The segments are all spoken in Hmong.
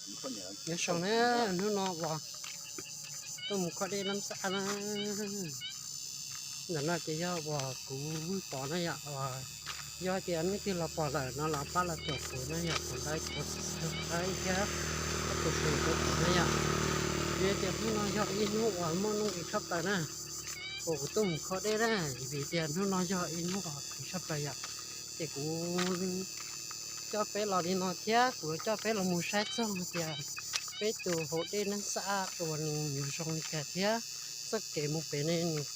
Nyob zoo na, hnub no uas tuaj mus kho dej Nab Xab na. Ntawm no ces yog uas kuv pom na yom, uas yog tias nej twg los pom lawm no los pab los tuam kuv na yom, kuv like, kuv subscribe thiab koj tus subscribe kuv na yom. Vim tias hnub no yog ib hnub uas muaj nuj nqis tshaj plaws na, uas kuv tuaj mus kho dej na, vim tias hnub no yog ib hnub uas khwv tshaj plaws yom. Ces kuv coj peb los li no thiab kuv coj peb los mus saib txog tias peb tus hauv dej Nab Xab uas nws yuav zoo li cas thiab txoj kev mus pem ne nws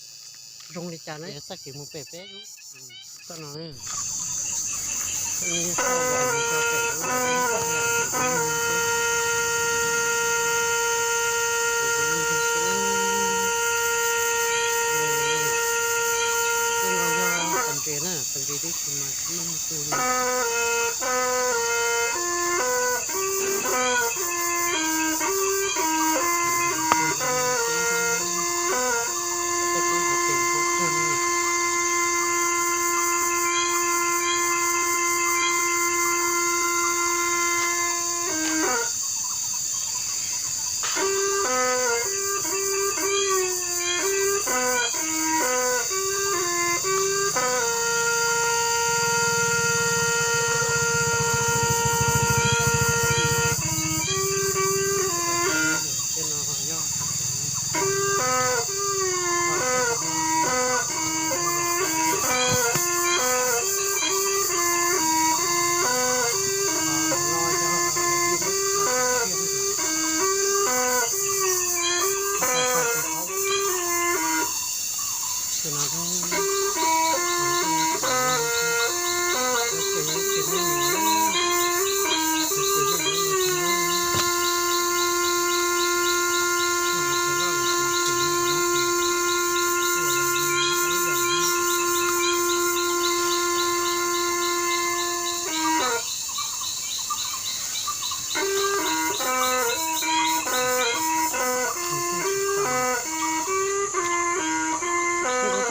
zoo li cas na, txoj kev mus pem peb lub toj no. Tej no yog pas ntses na, pas ntses tib si mas tsis muaj neeg tu li.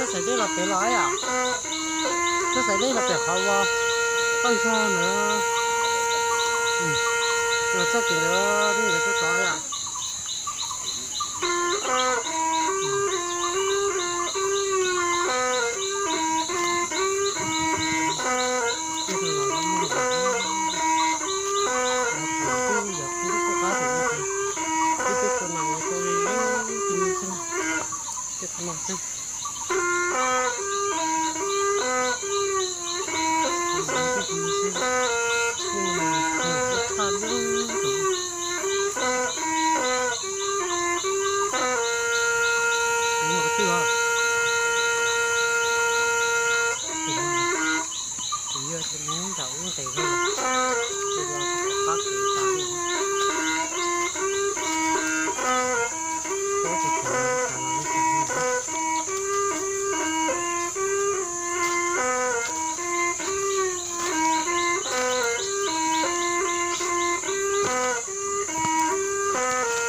Txoj xaim dej los pem los yom, txoj xaim dej los pem qhov uas toj zog ntawd, txoj kev ntawd dej ntawd tuaj tod yom. Kuv yog tus nyob nram ub nqes zog, ces los rov qab kev tas li. Yog tias tas los ces tsis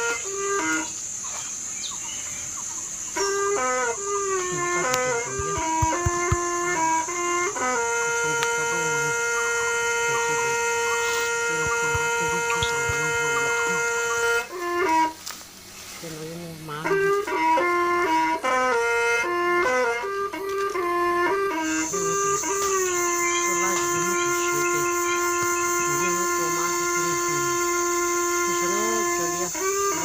muaj neeg tuaj kho thiab, tab sis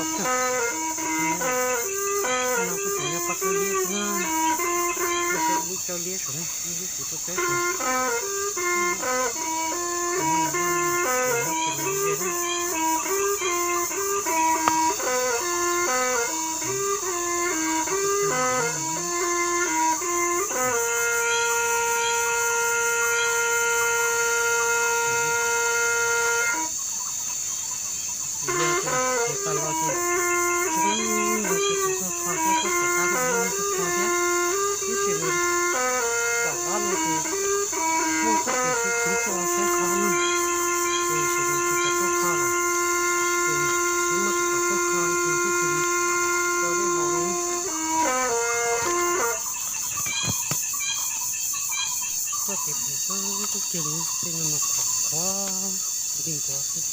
mas tom qab no ces muaj txoj kev sib txig txog saib qhov no, ces sawv daws tsis kam tuaj kho lawm, ces tsis muaj tus kam tuaj kho ces tib tug tau dej haus li. Txoj kev phem txog tub kiag li, tej no mas qhuav qhuav nti nkuav xwb.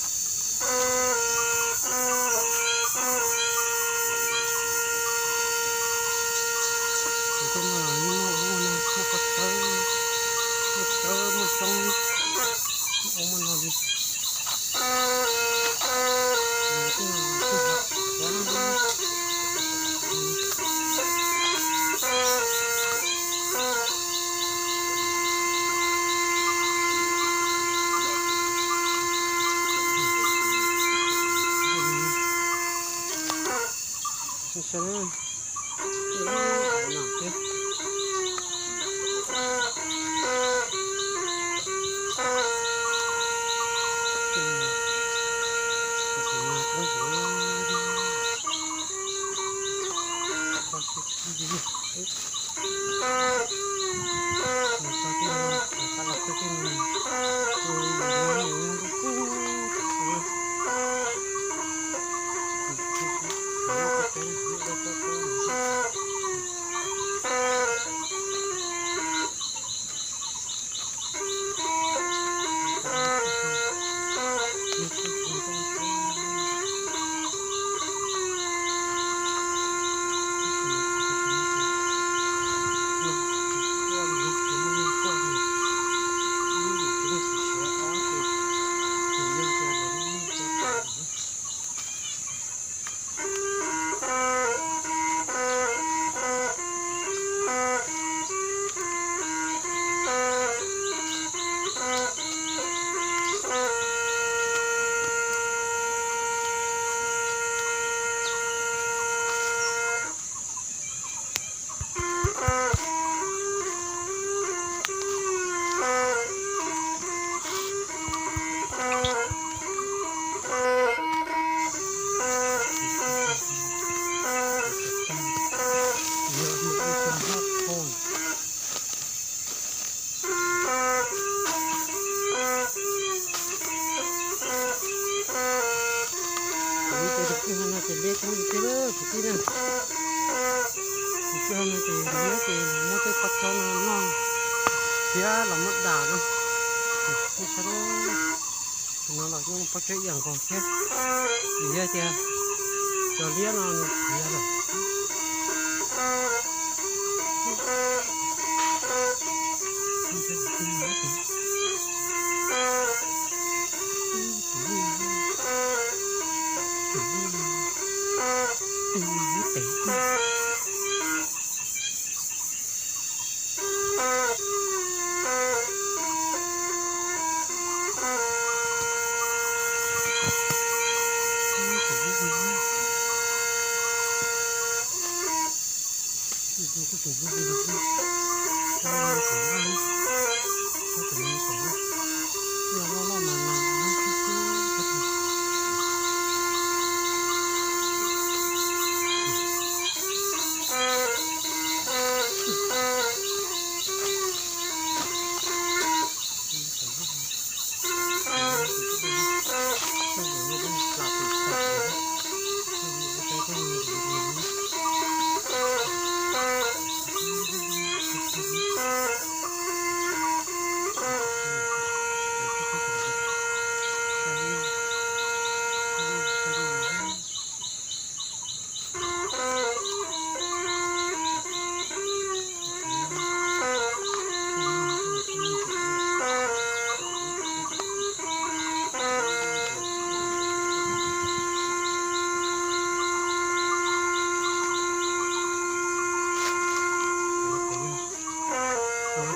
Ces tus kwj ha no ces liab kawg li thiab lawm kwv tij na. Tus kwj ha no ces liab ces muab tej pob tsob no noj thiab los muab dam na. Tus no los yeej pob tsob ib yam nkaus thiab. Vim yog tias cov liab no nws khiav lawm.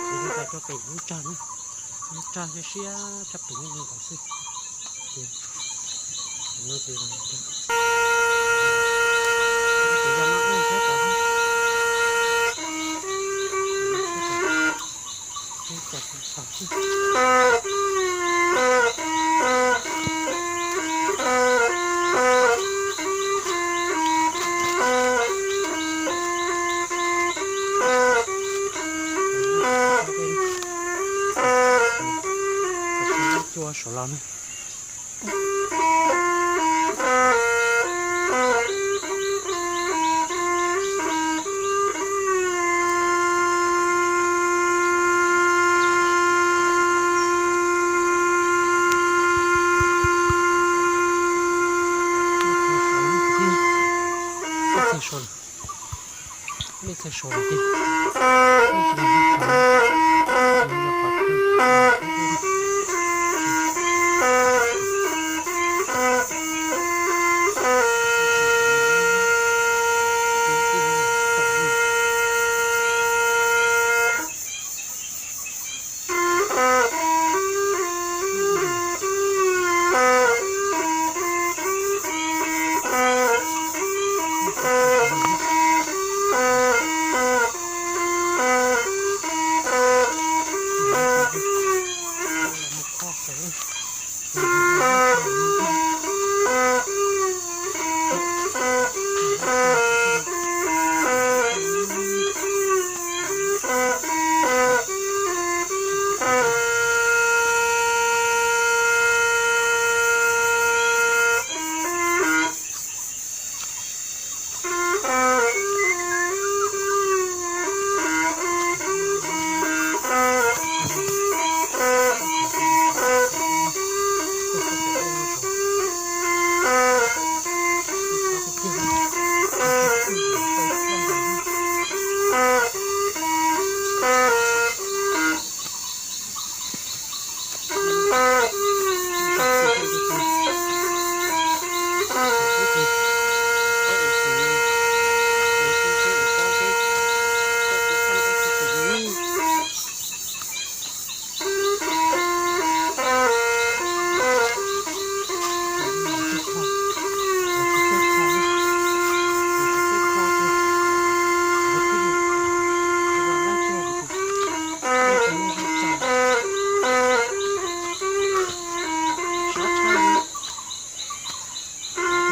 Ces no tas tso pem lub tsag na, lub tsag siab siab tshaj plaws nyob ntawd xwb. Ces no ces ces yog no ib tshab tod, ib tshab tod xwb. Cua saum los na. Mej txhaj sau lawm, mej txhaj sau lawm tiag.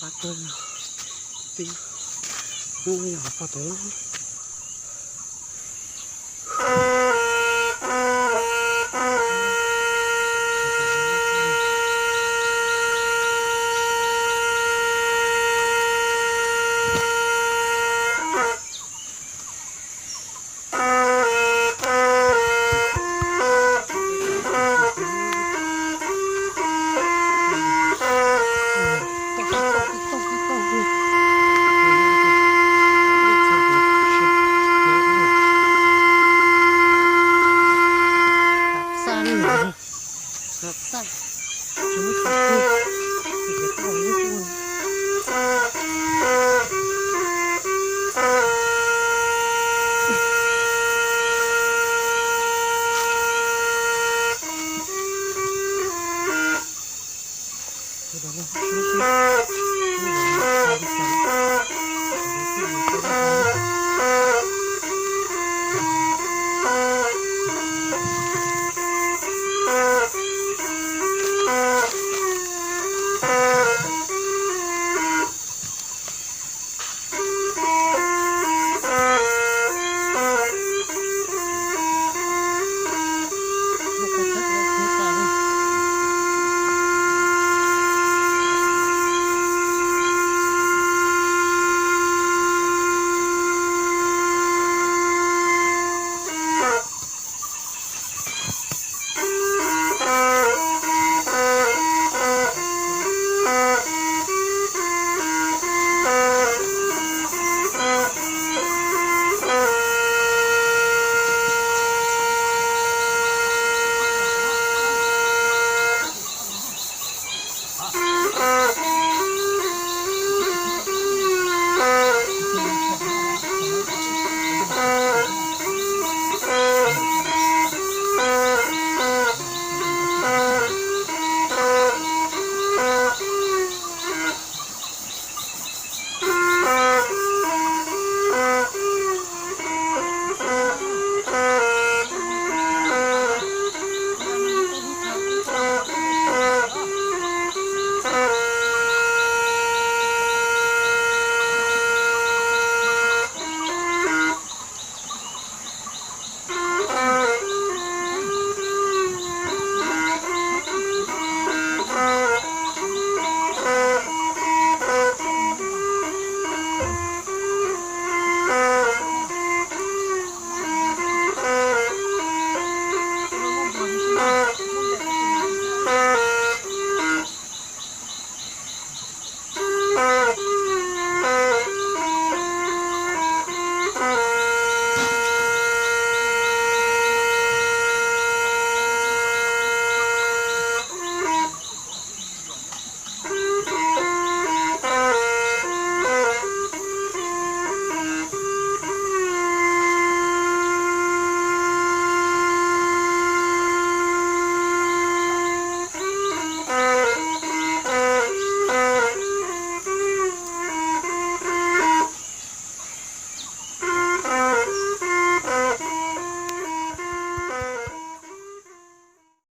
Pab tuaj, pib hnub no yog poj tom no.